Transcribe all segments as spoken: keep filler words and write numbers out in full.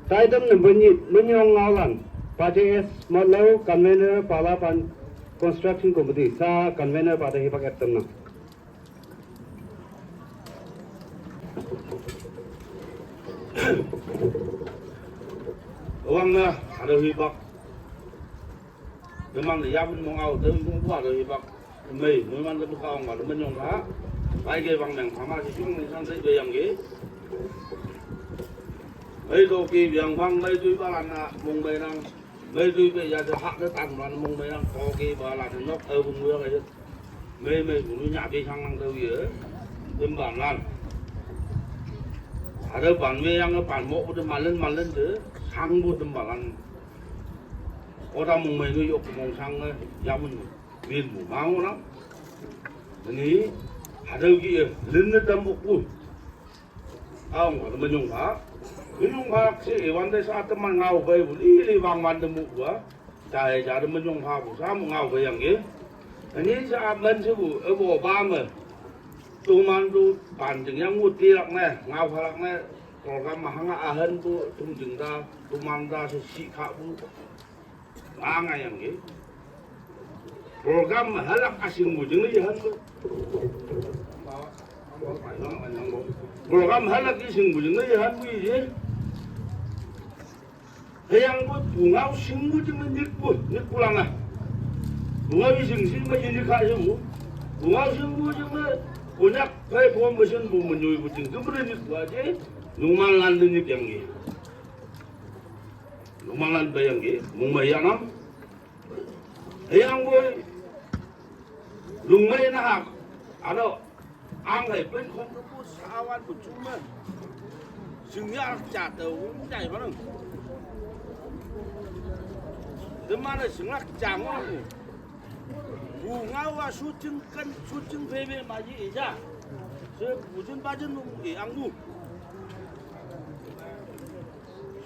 Taitam number ni, Menyong Ngaolan, Paje S Motlo, Convener Pala Pan Construction Committee, sa Convener Pate Hipak Eptam na. Awang na, ada hipak. Teman ya pun mong au, teman mong kuat dari bak. Mei, mei man tebu kaong ba, teman yong ka. Bai ke bang meng sama si chung ni sang sai bai yang ke. Mei to ke biang bang, mei tui ba lan na mong mei nang. Mei tui be ya de hak de tan lan mong mei nang, to ke ba lan nok au bung ya ke. Mei mei bung nya be sang nang tau ye. Tem ban lan. Ada ban mei yang ban mo bu de malen malen de, sang bu tem ban lan. Oda mong mei nu yok mong sang, eh, ya mun bin mu ma ngo na. Ni, hadau ki, eh, lin ne tam buk pu. Aong ka menyong ba. Menyong ba si, eh, wan de sa teman ngau bai bu, li, li bang wan de mu ba. Jai, jai de menyong ba bu, sa mu ngau bai yang ke. Ni sa man si bu, eh, bo ba me. Tu man tu, pan jing yang mu ti lak ne, ngau ba lak ne. Program ma hanga ahan bu, tum jing da, tu man da, si, si ka bu. Ba ngai yang ge. Program halak asing bu jeng ye han bu. Program halak asing bu jeng ye han bu ye. Hayang bu bungau sing bu jeng nik bu, nik pulang ah. Bungau sing sing ma ye nik ka ye bu. Bungau sing bu jeng le, punyak kai pom mesin bu menyui bu jeng, jeng bu nik bu aje. Numan lan nik yang ge. Numan lan bayang ge, mung bayang am. Hayang boi, lung mei na hak. Ano, ang hai pen khong ke bu sawan bu chuma. Sing ya cha tau, jai ba nang. Demana sing lak cha ngong. Bu ngau wa su ching kan, su ching pe pe ma yi ja. Se bu jin ba jin mu e ang bu.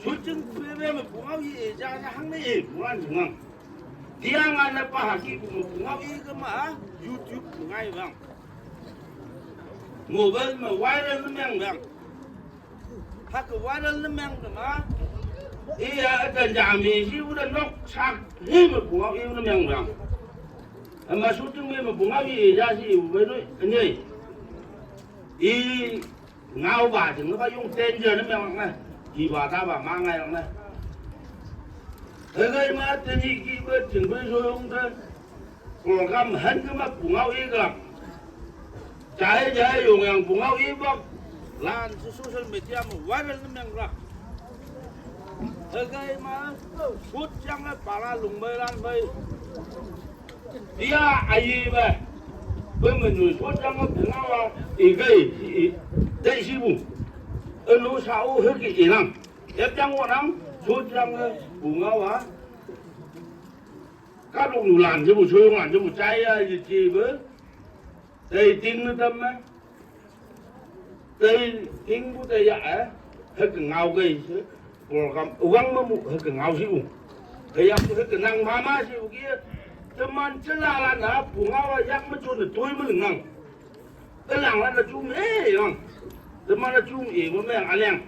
Su ching pe pe ma bu ngau yi e ja na hang ne e, bu an jing ang. Tiang an na pa ha ki bu ma bu ngau yi ke ma, YouTube bu ngai bang. Mobile ma viral ne meng bang. Ha ke viral ne meng ke ma. Iya, dan jami si udah nok sak, hi ma bu ngau yi ne meng bang. Ama su ching me ma bu ngau yi e ja si bu bai no, ne. I Ngau ba jing ba yung ten je ne meng ne. Ki ba ta ba ma ngai ne. He gai ma te ni ki ba jing ba so yung de. Program han ke ma bu ngau i ga. Jai jai yung yang bu ngau i ba. Lan su social media ma viral ne meng ra. He gai ma. Kut yang le pa la lung bai lan bai. Dia ayi ba. Ba ma nu so jang ba na wa i gai i dai si bu. E nu sa u he ki i nang. Yap jang wa nang so jang bu nga wa. Ka lu nu lan je bu so lan je bu jai ya yi ji ba. Dai ting ne tam ma. Tei ting bu tei ya, eh, hek ngau gai se, program wang ma mu hek ngau si u. Hei ya hek nang mama si u kia, teman cela la na, bu ngau la yak ma chun tui ma ngang. Elang la na chung e yang, teman la chung e ma meng a leng.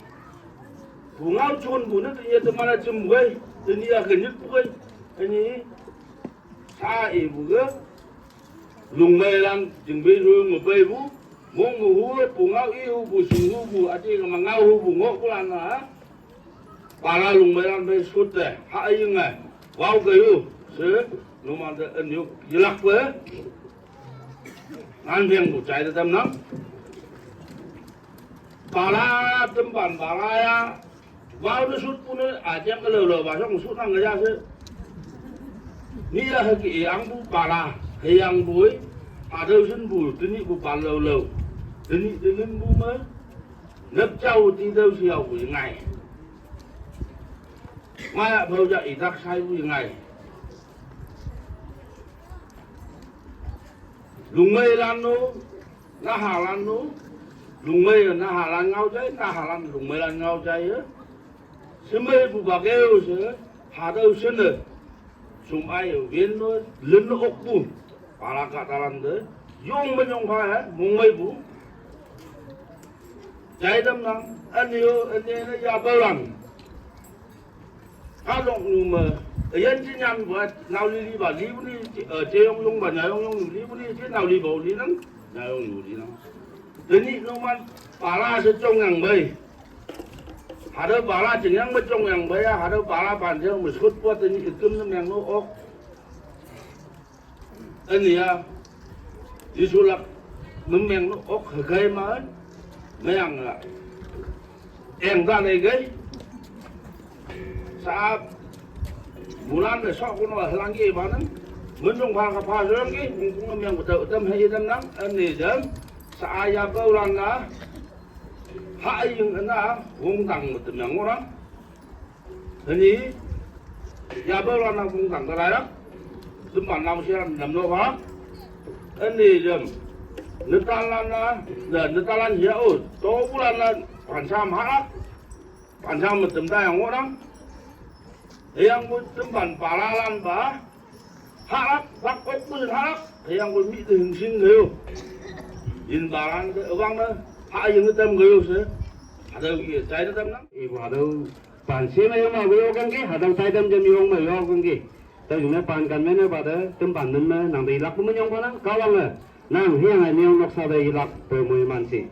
Bu ngau chun bu na tei ya teman la chim gai, tei ni ya ke nyit bu gai, tei ni sa e bu ga. Lungmei lan, jing bei ru ngu bei bu, mung mu hu, bu ngau i hu, bu sing hu, bu ati ka ma ngau hu, bu ngok bu lan na, para lungmei lan bei sut te, ha ai ngai, wau ke hu, se, nu man te en yu, yilak pe, ngan biang bu chai te tam nam. Para tem ban para ya, Wau ne sut pun ne, a jang ke leu leu ba song sut nang ke ja se. Ni ya he ki e ang bu ba la, he yang bu, a deu sin bu, te ni bu ba leu leu. Te ni te nin bu me, nep chau ti deu si yau bu ngai. Ngai a beu ja i dak sai bu ngai. Lungmei lan nu, Naha lan nu, lungmei naha lan ngau jai, naha lan lungmei lan ngau jai, eh. Semei bu ba keu se, ha deu sene. Sum ai, eh, wien nu, len nu ok bu. Para ka ta lan de, yong me yong ka, eh, mung mei bu. Jai dam nang, an yo, an ye na ya ba lan. Kalok nu me, yan jinyan buat nau li li ba li bu ni, eh, jeyong yong ba nyayong yong nu li bu ni, je nau li ba li nang, nyayong nu li nang. Deni numan pala se jong yang bai. Hada pala jing yang me jong yang bai ya, hada pala pan jeng me sut buat deni itum nem yang nu ok. Enia, Jisu lak memeng nu ok hagai man, meyang la. Eng da lei gai. Saat bulan le sok kuno halang ki banan. Menung pha ka pha jong ki, mung kung memeng betul betul hai dan nang, eni jam. Saat ya bau lan la. Ha ayung ena, wong tang betul yang orang. Ani, ya ba lan na bung tang ka lai la. Tum ban na sian nam no ba. Ani jam. Netalan na, na netalan ya o. To bulan na pansam ha. Pansam tum da yang orang. Yang bu tum ban palalan ba. Halak, bak ok bu halak. Yang bu mi de hing sing yo. Yin balan de wang na. Ha yang tam yo se. Ada ye tai tam na. Ibu ada Pan se me yong ma yo kang ke, hadang tai dam jam yong ma yo kang ke. Ta jung me pan kan me ne ba de, tum pan men me, nang de ilak bu me yong pa nang, ka wang le. Nang hiang ai me yong nok sa de ilak pe mo man si.